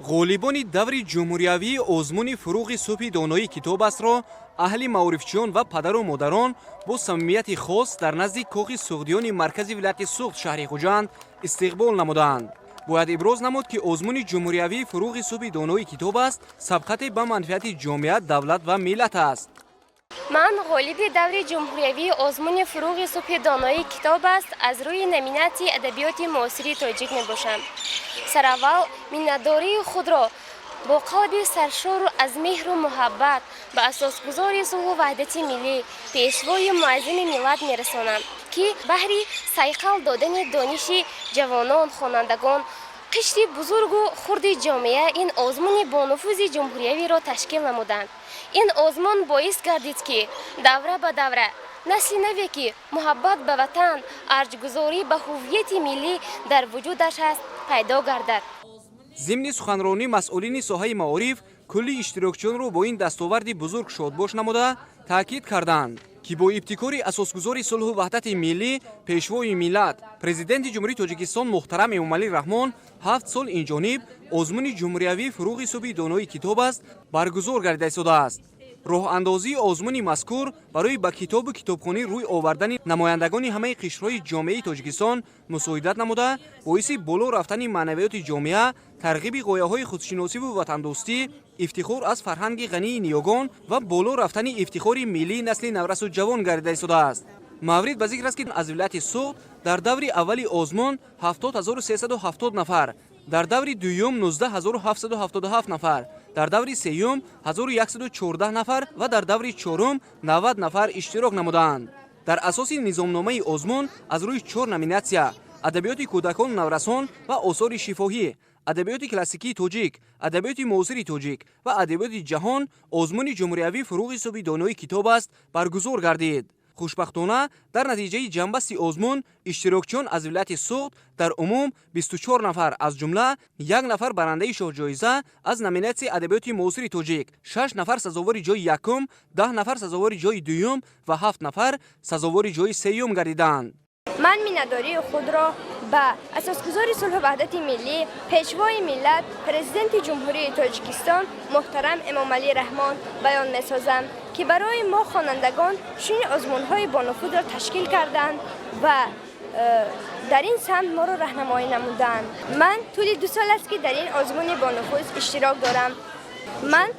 Ғолибони даври ҷумҳуриявии озмуни «Фурӯғи субҳи доноӣ китоб астро» аҳли маорифчиён ва падару модарон бо самимияти хос дар назди Кохи Суғдиёни маркази вилояти Суғд, шаҳри Хуҷанд истиқбол намуданд. Бояд иброз намуд, ки озмуни ҷумҳуриявии «Фурӯғи субҳи доноӣ китоб аст» сабқате ба манфиати ҷомеа, давлат ва миллат аст. Ман ғолиби даври ҷумҳуриявии озмуни «Фурӯғи субҳи доноӣ китоб аст» аз рӯи номинатсияи адабиёти муосири тоҷик мебошам. Сараввал миннатдории худро бо қалби саршору аз меҳру муҳаббат ба асосгузори сулҳу ваҳдати миллӣ, Пешвои муаззами миллат мерасонам, ки баҳри сайқал додани дониши ҷавонон, хонандагон, қишри бузургу хурди ҷомеа ин озмуни бонуфузи ҷумҳуриявиро ташкил намуданд. Ин озмун боис гардид, ки давра ба давра насли наве, ки муҳаббат ба ватан, арҷгузорӣ ба ҳуввияти миллӣ дар вуҷудаш аст, пайдо гардад. Зимни суханронӣ масъулини соҳаи маориф кулли иштирокчиёнро бо ин дастоварди бузург шодбош намуда, таъкид карданд, ки бо ибтикори асосгузори сулҳу ваҳдати миллӣ, Пешвои миллат, Президенти Ҷумҳурии Тоҷикистон муҳтарам Эмомалӣ Раҳмон 7 сол инҷониб озмуни ҷумҳуриявии «Фурӯғи субҳи доноӣ китоб аст» баргузор гардида истодааст. Роҳандозии озмуни мазкур барои ба китобу китобхонӣ рӯй овардани намояндагони ҳамаи қишрҳои ҷомеаи Тоҷикистон мусоидат намуда, боиси боло рафтани маънавиёти ҷомеа, тарғиби ғояҳои худшиносиву ватандӯстӣ, ифтихор аз фарҳанги ғании ниёгон ва боло рафтани ифтихори миллии насли наврасу ҷавон гардида истодааст. Маврид ба зикр аст, ки аз вилояти Суғд дар даври аввали озмун 70 370 нафар, дар даври дуюм 19 777 нафар, дар даври сеюм 1114 нафар ва дар даври чорум 90 нафар иштирок намуданд. Дар асоси низомномаи озмун аз рӯи чор номинатсия: адабиёти кӯдакону наврасон ва осори шифоҳӣ, адабиёти классикии тоҷик, адабиёти муосири тоҷик ва адабиёти ҷаҳон озмуни ҷумҳуриявии «Фурӯғи субҳи доноӣ китоб аст» баргузор гардид. Хушбахтона, дар натиҷаи ҷамъбасти озмун иштирокчиён аз вилояти Суғд дар умум 24 нафар, аз ҷумла як нафар барандаи шоҳҷоиза аз номинатсияи адабиёти муосири тоҷик, шаш нафар сазовори ҷои якум, 10 нафар сазовори ҷои дуюм ва ҳафт нафар сазовори ҷои сеюм гардиданд. Ман миннатдории худро ба асосгузори сулҳу ваҳдати миллӣ, Пешвои миллат, Президенти Ҷумҳурии Тоҷикистон муҳтарам Эмомалӣ Раҳмон баён месозам, ки барои мо хонандагон чунин озмунҳои бонуфузро ташкил карданд ва дар ин самт моро раҳнамоӣ намуданд. Ман тӯли 2 сол аст, ки дар ин озмуни бонуфуз иштирок дорам. Ман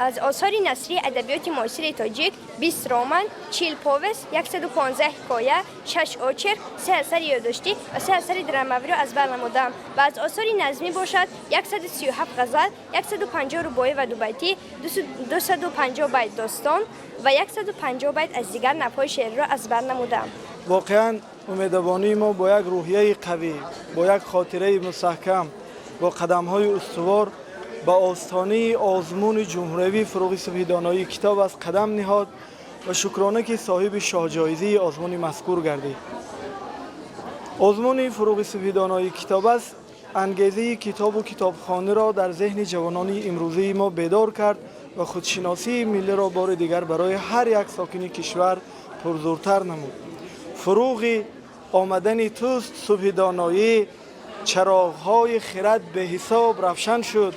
аз осори насрии адабиёти муосири тоҷик 20 роман, 40 повест, 115 ҳикоя, шаш очерк, се асари ёддоштӣ ва се асари драмавиро аз бар намудам ва аз осори назмӣ бошад 137 ғазал, 150 рубоӣ ва дубайтӣ, 250 байт достон ва 150 байт аз дигар навъҳои шеърро аз бар намудам. Воқеан, Умедабонуи мо бо як рӯҳияи қавӣ, бо як хотираи мустаҳкам, бо қадамҳои устувор ба остонаи озмуни ҷумҳуриявии «Фурӯғи субҳи доноии китоб аст» қадам ниҳод ва шукрона, ки соҳиби шоҳҷоизаи озмуни мазкур гардид. Озмуни «Фурӯғи субҳи доноии китоб аст» ангезаи китобу китобхониро дар зеҳни ҷавонони имрӯзаи мо бедор кард ва худшиносии миллиро бори дигар барои ҳар як сокини кишвар пурзӯртар намуд. Фурӯғи омадани туст субҳи доноӣ, чароғҳои хирад беҳисоб равшан шуд.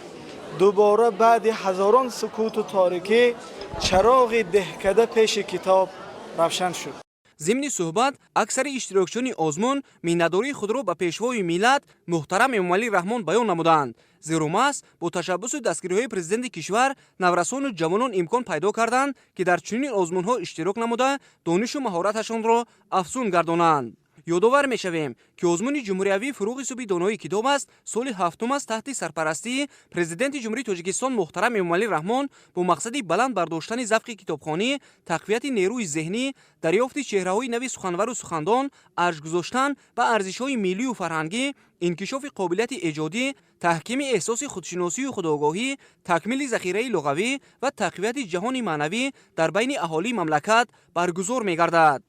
Дубора баъди ҳазорон сукуту торикӣ чароғи деҳкада пеши китоб равшан шуд. Зимни суҳбат аксари иштирокчиёни озмун миннатдории худро ба Пешвои миллат муҳтарам Эмомалӣ Раҳмон баён намуданд, зеро маҳз бо ташаббусу дастгириҳои президенти кишвар наврасону ҷавонон имкон пайдо карданд, ки дар чунин озмунҳо иштирок намуда, донишу маҳораташонро афзун гардонанд. Ёдовар мешавем, ки озмуни ҷумҳуриявии «Фурӯғи субҳи доноии китоб аст» соли ҳафтум аст таҳти сарпарастии Президенти Ҷумҳурии Тоҷикистон муҳтарам Эмомалӣ Раҳмон бо мақсади баланд бардоштани завқи китобхонӣ, тақвияти нерӯи зеҳнӣ, дарёфти чеҳраҳои нави суханвару сухандон, арҷ гузоштан ба арзишҳои миллию фарҳангӣ, инкишофи қобилияти эҷодӣ, таҳкими эҳсоси худшиносию худогоҳӣ, такмили захираи луғавӣ ва тақвияти ҷаҳони маънавӣ дар байни аҳолии мамлакат баргузор мегардад.